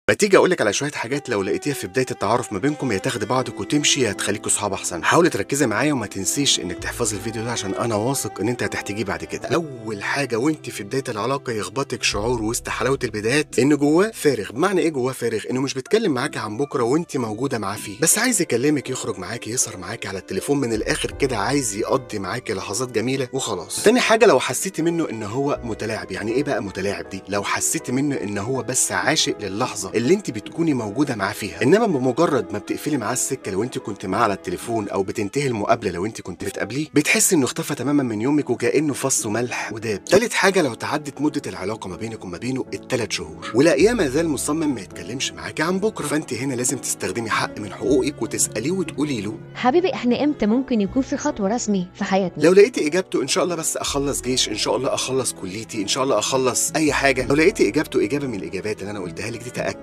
ما تيجي اقول لك على شوية حاجات لو لقيتيها في بداية التعارف ما بينكم يا تاخدي بعضك وتمشي يا هتخليكوا صحاب احسن. حاولي تركزي معايا وما تنسيش انك تحفظي الفيديو ده عشان انا واثق ان انت هتحتاجيه بعد كده. اول حاجة وانت في بداية العلاقة يخبطك شعور وسط حلاوة البدايات ان جواه فارغ. بمعنى ايه جواه فارغ؟ انه مش بيتكلم معاكي عن بكره وانت موجودة معاه فيه، بس عايز يكلمك، يخرج معاكي، يسهر معاكي على التليفون، من الاخر كده عايز يقضي معاكي لحظات جميلة وخلاص. تاني حاجة لو حسيتي منه ان هو متلاعب. يعني ايه بقى متلاعب دي؟ لو حسيتي منه ان هو بس عاشق للحظة اللي انت بتكوني موجودة معاه فيها، انما بمجرد ما بتقفلي معاه السكة لو انت كنت معاه على التليفون او بتنتهي المقابلة لو انت كنت بتقابليه، بتحسي انه اختفى تماما من يومك وكانه فص وملح وداب. تالت حاجة لو تعدت مده العلاقة ما بينك وما بينه ال3 شهور ولاقيه ما زال مصمم ما يتكلمش معاكي عن بكره، فانت هنا لازم تستخدمي حق من حقوقك وتساليه وتقولي له حبيبي احنا امتى ممكن يكون في خطوة رسمي في حياتنا؟ لو لقيتي اجابته ان شاء الله بس اخلص جيش، ان شاء الله اخلص كليتي، ان شاء الله اخلص اي حاجة، لو لقيتي اجابته اجابه من الاجابات اللي انا قلتها لك دي تاكد